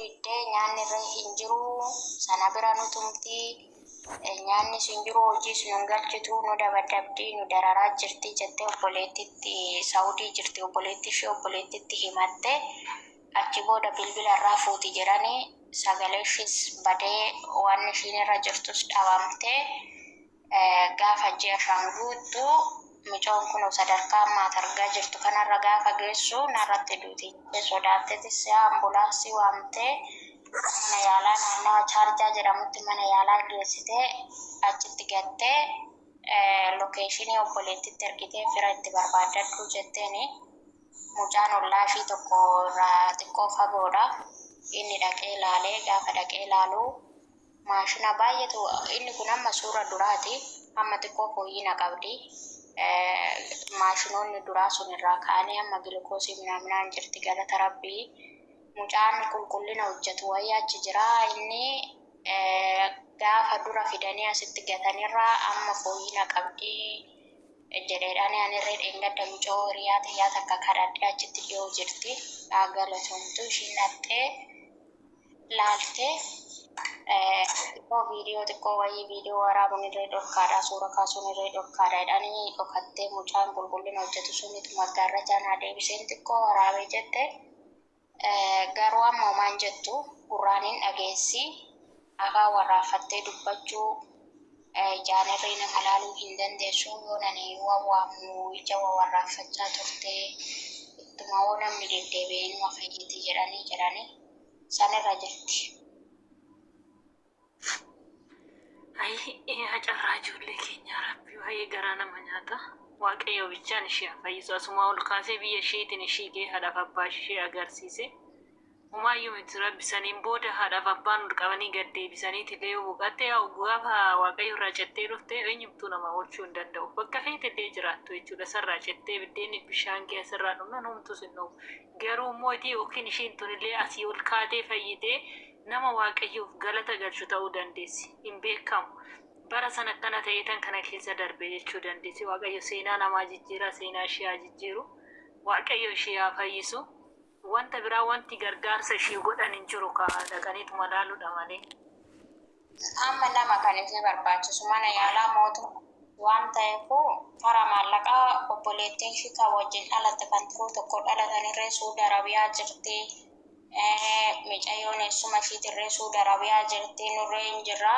Diddee nyaanni irra hin jiru sana bira nu tumti, nyaannis hin jiru, hojiis nu hin galchitu, nu dabadabdi, nu dararaa jirti jettee obboleettitti Saudii jirti, obboleetti ishee obboleettitti himatte. Achi booda bilbila irraa fuuti jedhani, sagalee ishiis badee, waan ishiin irra jirtus dhabamte. Gaafa ji'a 5 guuttu micoon kun sadarkaa amma ati argaa jirtu kanarra gaafa geessu narratti duuti jettee sodaattetis ambulaansii waamtee mana yaalaa naannawa Chaarjaa jedhamutti mana yaalaa geessitee achitti gattee, lokeeshinii obboleettitti ergitee fira itti barbaaddadhu jetteeni. Mucaan ollaa ishii tokko irraa xiqqoo fagoodha. Inni dhaqee ilaalee, gaafa dhaqee ilaalu maashina baay'eetu. Inni kun amma suura duraati. Amma xiqqoo fooyyina qabdi. Maashinoonni duraa sun irraa ka'anii amma gilukoosii minaaminaan jirti, galata Rabbii. Mucaan qulqullina hojjetu wayii achi jira. Inni gaafa dura fidanii asitti gatanirraa amma fooyyina qabdi jedheedhaan. Anirree dheengadda mucoo hiriyaa tiyyaa takka kadhadhee, achitti dhiyoo jirti. Haa galatomtu, ishiin dhaqxee laaltee xiqqoo viidiyoo xiqqoo wayii viidiyoo waraabuun irree dhorkaadha, suura kaasuun irree dhorkaadha jedhanii, dhokattee mucaan qulqullina hojjetu sunitu maggaarrajaa naa deebiseen xiqqoo waraabee jette. Garuu amma homaan jettu, gurraaniin dhageessi, afaan warraaffattee dubbachuu, ijaanirree nama laaluu hin dandeessu. Yoo nani wawwaamu ija wawarraaffachaa turte. Ittuma hoo namni deddeebi'ee inuma fayyiti jedhanii jedhanii sanirra jirti. Ayii yaa carraa ijoollee keenyaa, Rabbi, baay'ee garaa nama nyaata. Waaqayyo bichaan ishee haa fayyisu. Asumaa ol kaasee biyya isheetiin ishii ga'ee haadhaaf abbaa ishee agarsiise. Homaayyuu miti, Rabbi saniin booda haadhaaf abbaan ol qabanii gad deebisaniiti illee yoo boqatte, yaa gaafa Waaqayyo irraa cettee dhufte eenyumtuu nama oolchuu hin danda'u. Bakka feete illee jiraattu jechuudha. Sarraa cettee biddeenni bishaan kee asirraa dhumnaan homtuu sin dhoowwu. Garuu immoo itii yookiin ishiin tunillee asii ol kaatee fayyitee nama Waaqayyoof galata galchu ta'uu dandeessi. Hin beekamu. Bara sana akkana ta'ee tan kana keessa darbe jechuu dandeessi. Waaqayyo seenaa namaa jijjiiraa, seenaa ishee haa jijjiiru. Waaqayyo ishee haa fayyisu. Wanta biraa wanti gargaarsa ishii godhan hin jiru kaa, dhaqaniituma laaluudha malee. Amma nama kan ishee barbaachisu mana yaalaa mootummaa waan ta'eef, karaa maallaqaa obboleettiin ishii kan wajjin dhalatte, kan tiruu tokko dhalatanirree Suudi Arabiyaa jirti. Micayyoon eessuma ishiitirree Suudi Arabiyaa jirti. Nurree hin jirra.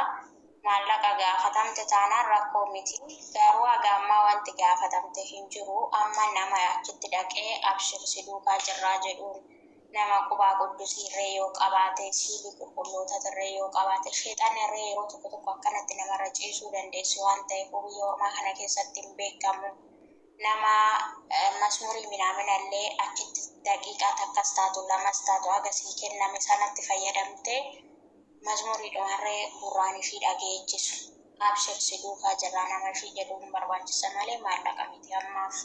Maallaqa gaafatamte taanaan rakkoo miti. Garuu haga ammaa wanti gaafatamte hin jiru. Amma nama achitti dhaqee abshir si duukaa jirraa jedhuun, nama qubaa quddusiirree yoo qabaate, siilii qulqullootatirree yoo qabaate, sheexanni irree yeroo tokko tokko akkanatti namarra ciisuu dandeessi waan ta'eef, biyya ormaa kana keessatti hin beekamu. Nama masmurii minaaminallee achitti daqiiqaa takkas taatu lamas taatu haga sii kenname sanatti fayyadamtee mazmuriidhumarree gurraan ishii dhageechisu, abshir si duukaa jirraa nama ishii jedhuun barbaachisa malee maallaqa miti ammaaf.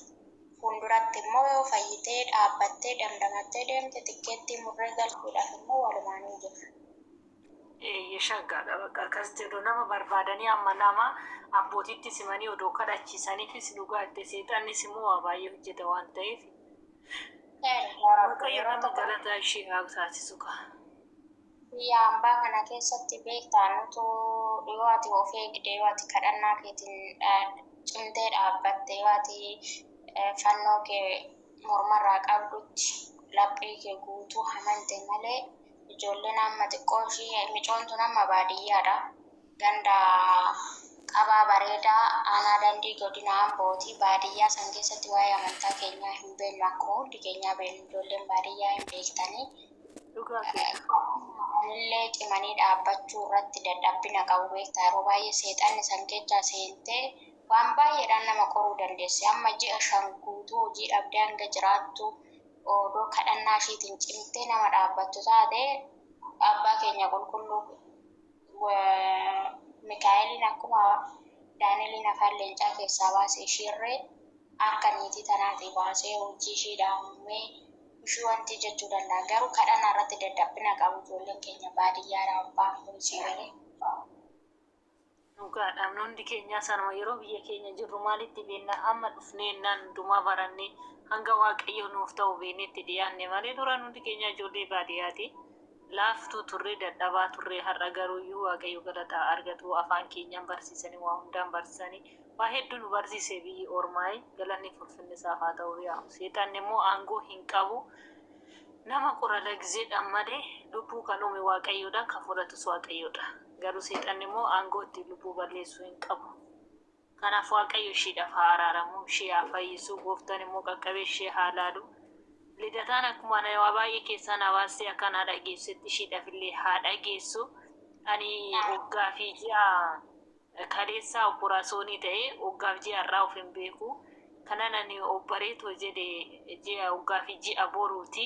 Fuulduratti immoo yoo fayyitee dhaabbattee damdamattee deemte, tikkeettii murree galchuudhaaf immoo walumaanuu jirra. Eeyyee, shaggaadha, bakka akkas jedhu nama barbaadanii amma nama abbootitti simanii odoo kadhachiisaniifis, dhugaa itti seexannis immoo waa baay'ee hojjeta waan ta'eef. Waaqayyo Yeroo nama tokko galataa ishee haa taasisu kaa. Biyya hambaa kana keessatti beektaa, nutu yoo ati of eegde, yoo ati kadhannaa keetiin cimtee dhaabbatte, yoo ati fannoo kee mormarraa qabdutti laphee kee guutuu amante malee, ijoolleen amma xiqqoo ishii, micoon tun amma baadiyyaadha. Ganda Qabaa Bareedaa, aanaa Dandii, godina Ambooti. Baadiyyaa san keessatti waa'ee amantaa keenyaa hin beeknu, akkuma hundi keenyaa beeknu ijoolleen baadiyyaa hin beektanii. Dhugaa keedha. Anillee cimanii dhaabbachuu irratti dadhabbina qabu, beektaa, yeroo baay'ee seexanni san keessaa seentee waan baay'eedhaan nama qoruu dandeessi. Amma ji'a 5 guutuu hojii dhabdee hanga jiraattu, odoo kadhannaa ishiitiin cimtee nama dhaabbattu taate, abbaa keenya qulqulluu Mikaa'eliin akkuma Daani'eliin afaan leencaa keessaa baase, ishiirree harka niitii tanaatii baasee hojii ishii dhaamee ishii wanti jechuu danda'a. Garuu kadhannaa irratti dadhabbina qabu ijoolleen keenya baadiyyaadhaa abbaan kun isii galee. Dhugaadha. Hundi keenyaa sanuma yeroo biyya keenya jirru maalitti beekna? Amma dhufnee innaan hundumaa barannee hanga Waaqayyo nuuf ta'u beeknetti dhiyaanne malee, duraan hundi keenya ijoollee baadiyyaati. Laaftuu turre, dadhabaa turre. Har'a garuuyyuu Waaqayyo galataa argatu. Afaan keenyaan barsiisanii, waa hundaan barsiisanii, waa hedduu nu barsiise biyyi ormaa'e. Galanni fulfinni isaaf haa ta'u. Yaa seexanni immoo aangoo hin qabu. Nama qora lagzeedhaan malee lubbuu kan uume Waaqayyoodha, kan fudhatus Waaqayyoodha. Garuu seexanni immoo aangoo ittiin lubbuu balleessuu hin qabu. Kanaaf Waaqayyo ishiidhaaf haa araaramu, ishee haa fayyisu, gooftaan immoo qaqqabee ishee haa laalu. Lidataan akkuma ana waa baay'ee keessaa na baastee akka na dhageessetti ishiidhaaf illee haa dhageessu. Ani waggaa fi ji'a kaleessaa obboraasoonii ta'e waggaaf ji'a irraa of hin beeku. Kanan ani obbareetoo jedhe ji'a waggaa fi ji'a boruuti.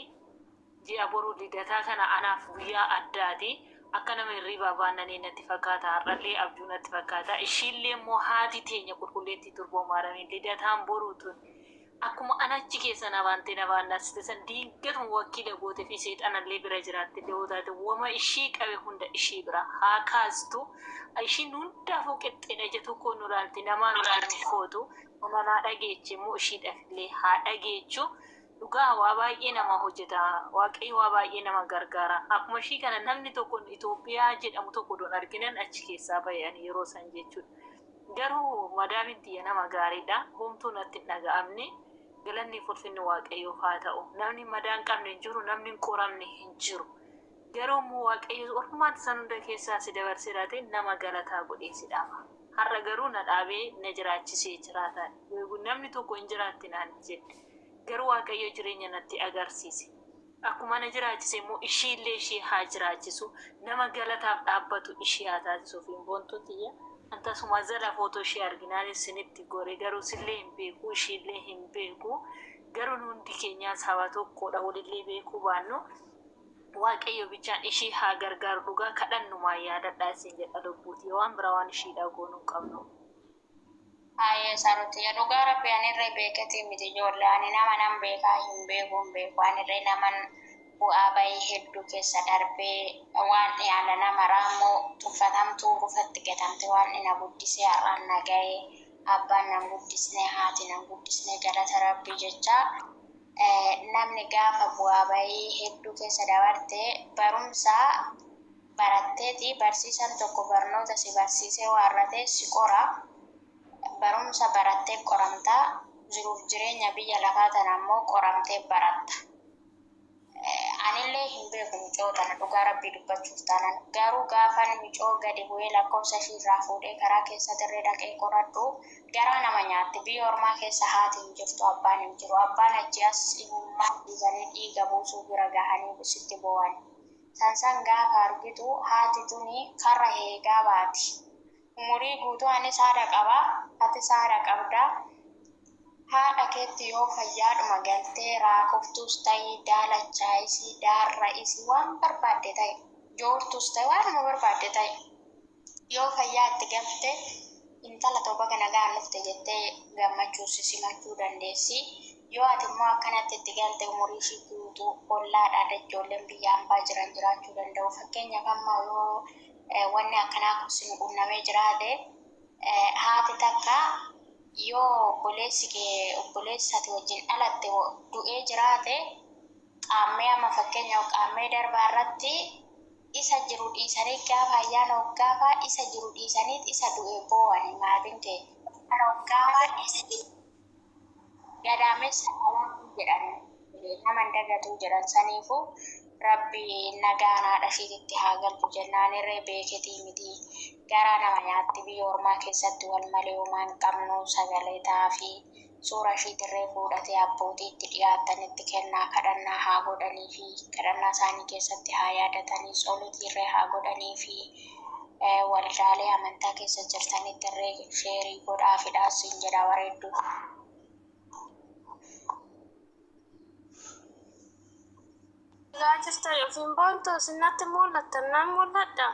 Ji'a boruu lidataa kana anaaf guyyaa addaati. Akka nama hirriibaa baannanii natti fakkaata. Har'allee abjuu natti fakkaata. Ishiillee immoo haati teenya qulqulleettii turboo maaramii lidataan boruu tun akkuma anachi keessa na baantee na baannasite san diingatuma wakiila goote fi seexanallee bira jiraatte illee yoo taate wama ishii qabe hunda ishii bira haa kaastu. Ishiin hundaafuu qixxeedha, ija tokkoon nu laalti, namaa miti nu footu. Kana naa dhageeche immoo ishiidhaaf illee haa dhageechu. Dhugaa waa baay'ee nama hojjeta. Waaqayyo waa baay'ee nama gargaara. Akkuma ishii kana namni tokko Itoophiyaa jedhamu tokko don arginan achi keessaa ba'e ani yeroo san jechuudha. Garuu madaamin tiyya nama gaariidha. Homtuu natti hin dhaga'amne. Galanni fulfinni Waaqayyoof haa ta'u. Namni madaa hin qabne hin jiru, namni hin qoramne hin jiru. Garuu immoo Waaqayyo ormaan san hunda keessaa si dabarsee laate nama galataa godhee si dhaaba. Har'a garuu na dhaabee na jiraachisee jiraata. Namni tokko hin jiraatti naan jedhe. Garuu Waaqayyo jireenya natti agarsiise. Akkuma na jiraachise immoo ishiillee ishee haa jiraachisu. Nama galataaf dhaabbatu ishee haa taasisuuf hin boontuu tiyya. Antasuma zala footoo ishee arginaan isinitti gore, garuu sillee hin beeku, ishiillee hin beeku. Garuu nu hundi keenyaa saba tokkodha, walillee beekuu baannu. Waaqayyo bichaan ishii haa gargaaru, dhugaa kadhannumaa yaadadhaa isin jedha lubbuuti. Waan biraa waan ishiidhaa goonuu hin qabnu. Haayee saruti dhugaa rabbi anirree beeketii miti ijoollee ani nama nan beekaa hin beeku hin beeku anirree naman bu'aa bayii hedduu keessa darbee waan yaala nama raammoo tuffatamtuu rufatti gatamte waan na guddisee har'aan na ga'ee abbaan nan guddisne haati nan guddisne galata rabbii jecha namni gaafa bu'aa bayii hedduu keessa dabarte barumsa baratteeti barsiisan tokko barnoota si barsiisee waarratee si qora. Barumsa barattee qoramtaa, jiruuf jireenya biyya lafaa tana ammoo qoramtee baratta. Anillee hin beeku micoo tana dhugaa rabbii dubbachuuf taanaan. Garuu gaafan micoo gadi bu'ee lakkoofsa ishii irraa fuudhee karaa keessa dirree dhaqee qoradhu garaa nama nyaatti. Biyya ormaa keessa haati hin jirtu, abbaan hin jiru. Abbaan achi as imimmaan dhiisanii dhiiga buusuu bira gahanii sitti boo'an. Sansan gaafa argitu haati tuni karra heegaa baati. Umurii guutuu anis haadha qaba, atis haadha qabda. Haadha keetti yoo fayyaadhuma galtee raakoftuus ta'ii, daalachaayisii, daarra'isii waan barbaadde ta'e, joortuus ta'e waanuma barbaadde ta'e. Yoo fayyaa itti galte intala too baga nagaan dhufte jettee gammachuu si simachuu dandeessi. Yoo ati immoo akkanatti itti galte umurii ishii guutuu ollaadhaa ijoolleen biyya hambaa jiran jiraachuu danda'u. Fakkeenyaaf amma yoo wanni akkanaa kun sin qunnamee jiraate haati takka yoo obboleessi kee obboleessi ati wajjin dhalatte du'ee jiraate qaammee amma fakkeenyaaf qaammee darbaa irratti isa jiru dhiisanii gaafa ayyaana waggaafaa isa jiru dhiisanii isa du'e boo'ani maatiin kee. Gadaamessa dhalaa jedhan nama hin dagatuu jedhan saniifu rabbi nagaan haadha ishiititti haa galchu jennaan irree beeketii miti garaa nama nyaatti biyya ormaa keessatti wal malee homaa hin qabnu sagalee ta'aafi suura ishiitirree fuudhatee abbootiitti dhiyaattanitti kennaa kadhannaa haa godhaniifi kadhannaa isaanii keessatti haa yaadatanii tsolotiirree haa godhaniifi waldaalee amantaa keessa jirtanitti irree sheerii godhaafidhaa siin jedha bareedduu. Egaa jirtan ofiin boontu sinnatti mul'attan nan mul'adha.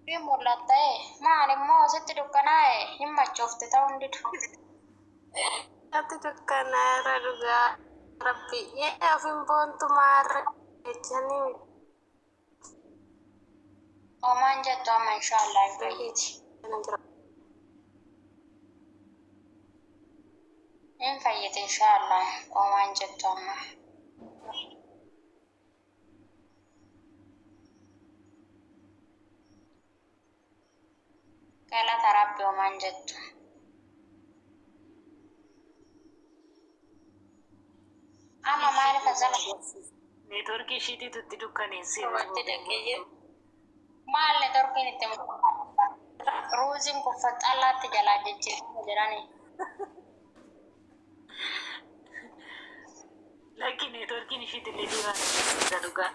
Ni mul'atta maal immoo sitti dukkanaa'e hin machoofte ta'uu hin didu. Natti dukkanaa'eera dhugaa rabbi. Yee ofiin boontu maarra jechanii Homaan jettu amma inshaallah hin fayyiti. jira. Hin fayyiti inshaallah homaan jettu amma. Rabbi homaan jettu. Amma maaliif asala Neetworkii ishiitiitu itti dukkaneessee. Watti dhaqee jiru. Maal neetworkiin itti ruuziin kun faxallaatti jalaa jijjiirama jedhani. Lakki neetworkiin ishiitti illee deemaa jira dhugaa.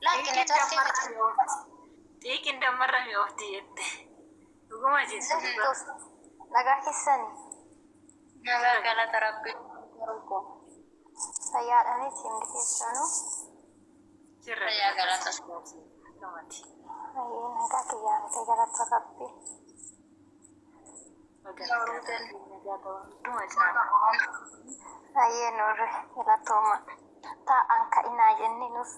Lakki neetworkiin miti. Xiiqiin dammarra mi'oofti jette. Dhuguma jette dhugaa. Nagaa keessanii. Nagaa galata Rabbi. Fayyaadhaniiti hundi keessanuu. Jirra. Fayyaa galata. Akkamati. Baay'ee nagaa kiyyaamte galata Rabbi. Nagaa ta'uu hunduma caala. Baay'ee nurre galatooma. Taa'an ka'inaa jenne nus.